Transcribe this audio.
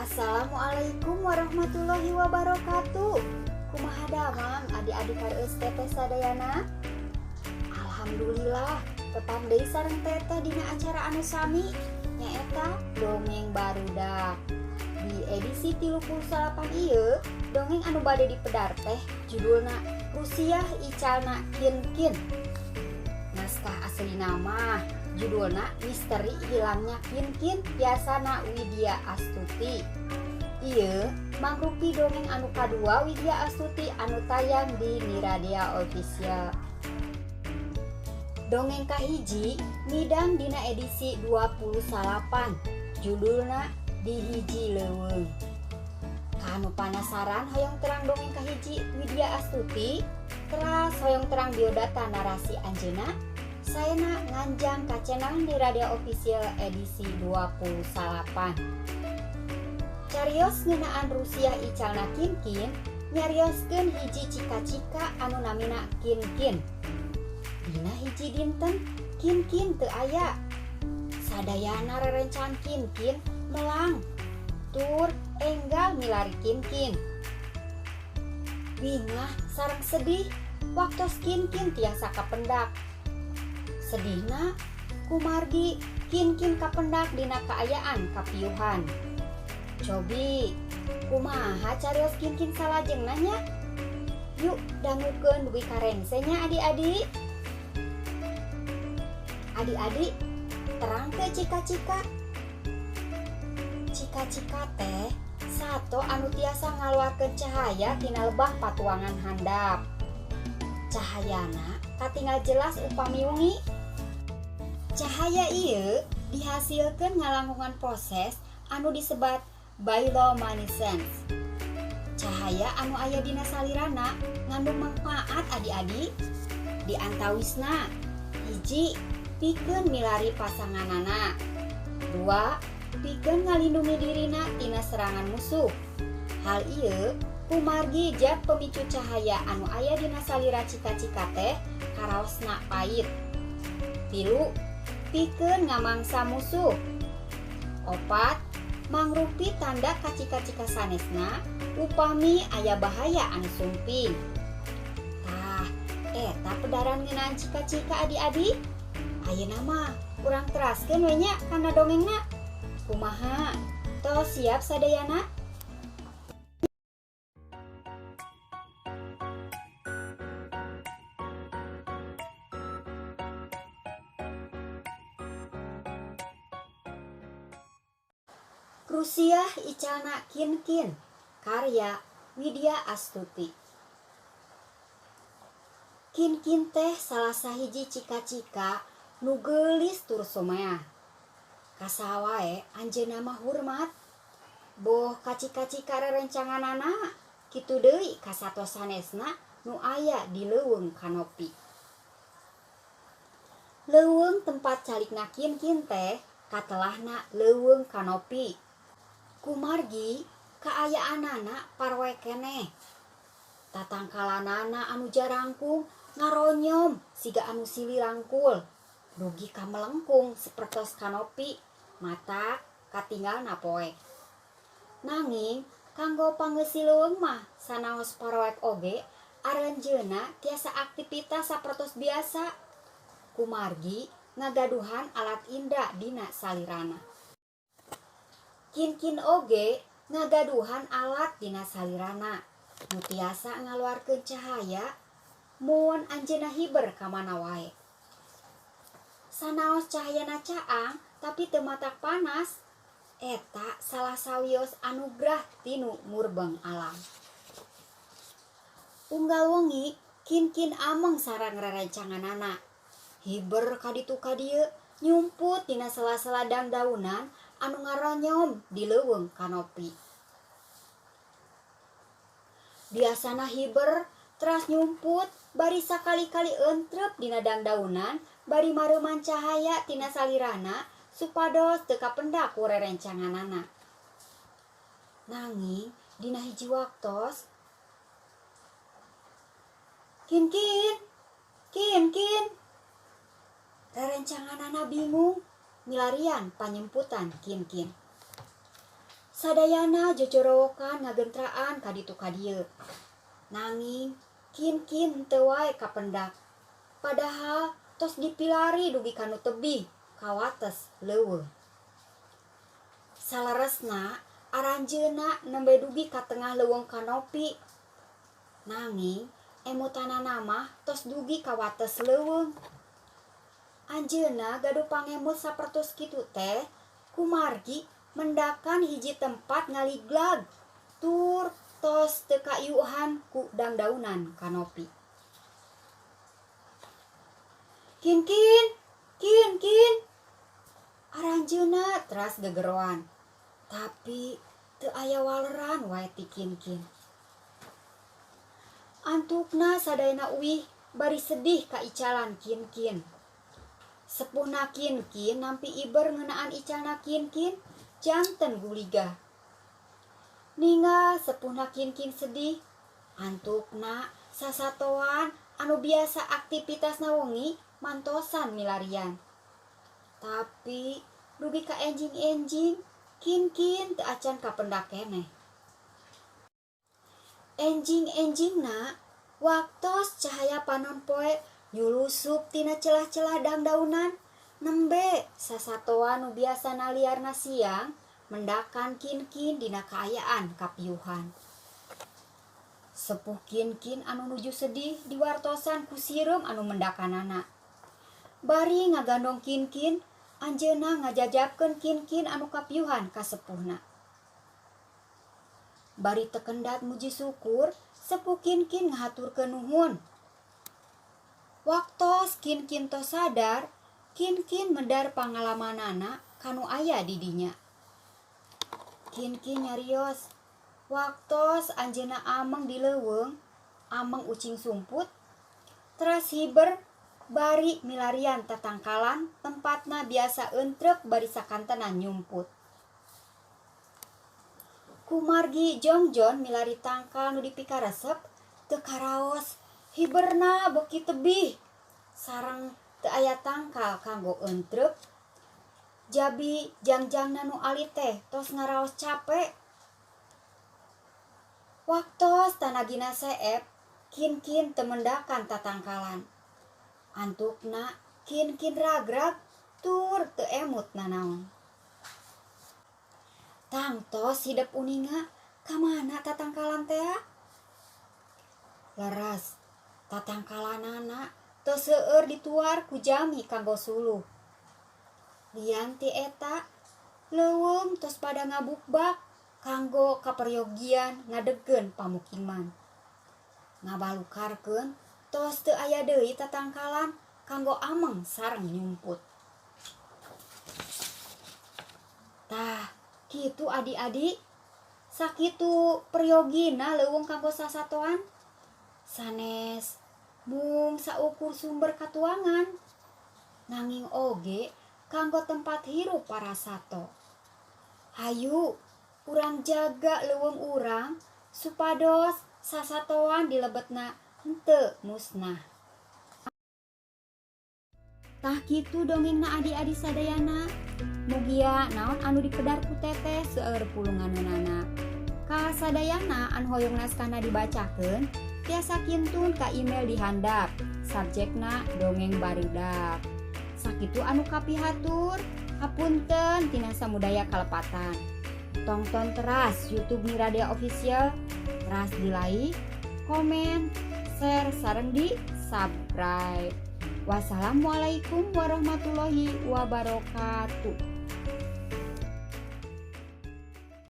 Assalamualaikum warahmatullahi wabarakatuh. Kumaha damang adik-adik kareueus teteh sadayana? Alhamdulillah, tepang deui sareng teteh dina acara anu sami, nyaeta Dongeng Barudak. Di edisi 38 ieu, dongeng anu bade dipedar teh judulna Rusiah Icalna Kin Kin. Naskah aslina mah judulna Misteri Hilangnya Kin Kin, biasana Widya Astuti. Ieu mangrupi dongeng anu kadua Widya Astuti anu tayang di Niradia Official. Dongeng kahiji midang dina edisi 29, judulna Di Hiji Leuweung. Kanu panasaran hoyong terang dongeng kahiji Widya Astuti, teras hoyong terang biodata narasi anjeunna, saena nganjang ka channel Niradia Official edisi 29. Carios ngeunaan Rusiah Icalna Kin Kin nyarioskeun hiji cika-cika anu namina Kin Kin. Dina hiji dinten Kin Kin teu aya. Sadayana rerencangan Kin Kin melang tur enggal milari Kin Kin. Bingah sareng sedih waktos Kin Kin tiasa kapendak. Sedihna kumargi Kin Kin kapendak dina kaayaan kapiuhan. Cobi, kumaha carios Kin Kin salajengna nya? Yuk, dangukeun dugi ka rengse nya, adik-adik. Adik-adik, terang teu cika-cika? Cika-cika teh sato anu tiasa ngaluarkeun cahaya tina lebah patuangan handap. Cahayana katingal jelas upami wengi. Cahaya ieu dihasilkeun ngalangkungan proses anu disebat bioluminescence. Cahaya anu aya dina salirana ngandung manfaat, adik-adik. Di antawisna, hiji, pikeun milari pasanganana. Dua, pikeun ngalindungi dirina tina serangan musuh. Hal ieu kumargi zat pemicu cahaya anu aya dina salira cika-cika teh karaosna pait. Tilu, pikeun ngamangsa musuh. Opat, mangrupi tanda ka cika-cika sanesna upami aya bahaya anu sumping. Tah, eta pedaran ngeunaan cika-cika, adik-adik. Ayeuna mah urang teraskeun we nya kana dongengna. Kumaha? Tos siap sadayana? Rusiah Icalna Kin Kin, karya Widya Astuti. Kin Kin teh salah sahiji cika-cika nu geulis tur someah. Ka saha wae anjeunna mah hurmat. Boh ka cika-cika rerencanganana, kitu deui ka sato sanesna nu aya di leuweung kanopi. Leuweung tempat calikna Kin Kin teh katelahna Leuweung Kanopi. Kumargi kaayaanana paroek keneh. Tatangkalanana anu jarangkung ngaronyom siga anu silih rangkul. Dugi ka melengkung sapertos kanopi, matak katinggalna poek. Nanging kanggo panggeusi leuweung mah sanaos paroek oge aranjeunna tiasa aktivitas sapertos biasa. Kumargi ngagaduhan alat indra dina salirana. Kin Kin oge ngagaduhan alat dina salirana nu tiasa ngaluarkeun cahaya mun anjeunna hiber ka mana wae. Sanaos cahayana caang tapi teu matak panas. Eta salah sawios anugrah tinu murbeng alam. Unggal wengi Kin Kin ameng sareng rerencanganana. Hiber ka ditu ka dieu, nyumput dina sela-sela dangdaunan anu ngaronyom di leuweung kanopi. Biasana hiber teras nyumput bari sakali-kali entrep dina dangdaunan bari mareuman cahaya tina salirana supados teu kapendak ku rerencanganana. Nanging dina hiji waktos, "Kin Kin, Kin Kin!" Rerencanganana bingung milarian panyemputan Kin Kin. Sadayana jojorowokan ngagentraan ka ditu ka dieu. Nanging Kinkin henteu wae kapendak. Padahal tos dipilari dugi ka nu tebih ka wates leuweung. Saleresna aranjeunna nembe dugi ka tengah leuweung kanopi. Nanging emutanana mah tos dugi ka wates leuweung. Anjeunna gaduh pangemut sapertos kitu teh kumargi mendakan hiji tempat ngaliglag tur tos teu kaiuhan ku dangdaunan kanopi. Kinkin, Kinkin. Aranjeunna teras gegeroan. Tapi teu aya waleran wae ti Kinkin. Antukna sadayana uih bari sedih ka icalan Kinkin. Sepuhna Kinkin nampi iber ngeunaan icalna Kinkin janten guligah. Ningal sepuhna Kinkin sedih, antukna sasatoan anu biasa aktivitasna wengi mantosan milarian. Tapi dugi ka enjing-enjing Kinkin teu acan kapendak keneh. Enjing-enjingna waktos cahaya panon poe nyulusup tina celah-celah dangdaunan nembe sasatoan nu biasana liarna siang mendakan Kinkin dina kaayaan kapiuhan. Sepuh Kinkin anu nuju sedih diwartosan ku sireum anu mendakanana. Bari ngagandong Kinkin, anjeunna ngajajabkeun Kinkin anu kapiuhan ka sepuhna. Bari teu kendat muji syukur, sepuh Kinkin ngahaturkeun nuhun. Waktos Kinkin tos sadar, Kinkin medar pangalamanana kanu aya di dinya. Kinkin nyarios, waktos anjeunna ameng di leuweung, ameng ucing sumput, teras hiber bari milarian tatangkalan tempatna biasa entrek bari sakantenan nyumput. Kumargi jongjon milari tangkal nu dipikaresep teu karaos hiberna beuki tebih sareng teu aya tangkal kanggo entrek. Jabi jangjangna nu alit teh tos ngaraos capek. Waktos tanagina seep, Kinkin teu mendakan tatangkalan. Antukna Kinkin ragrag tur teu emut nanaon. Tangtos hidep uninga kamana tatangkalan tea? Leres, tatangkalanana tos seueur dituar ku jami kanggo suluh. Lian ti eta, leuweung tos pada ngabukbak kanggo kaperyogian ngadegkeun pamukiman. Ngabalukarkeun tos teu aya deui tatangkalan kanggo ameng sareng nyumput. Tah, kitu adik-adik. Sakitu peryogina leuweung kanggo sasatoan. Sanes mung saukur sumber katuangan. Nanging oge kanggo tempat hirup para sato. Hayu, urang jaga leuweung urang supados sasatoan di lebetna henteu musnah. Tah kitu dongengna adik-adik sadayana. Mugia naon anu dipedar ku teteh seueur pulunganeunana. Ka sadayana anu hoyong naskahna dibacakeun tiasa kintun ka email di handap. Subjekna dongeng barudak. Sakitu anu kapihatur, hapunten tina samudaya kalepatan. Tongton teras YouTube Miradea Official, teras di like, komen, share, sareng di subscribe. Wassalamualaikum warahmatullahi wabarakatuh.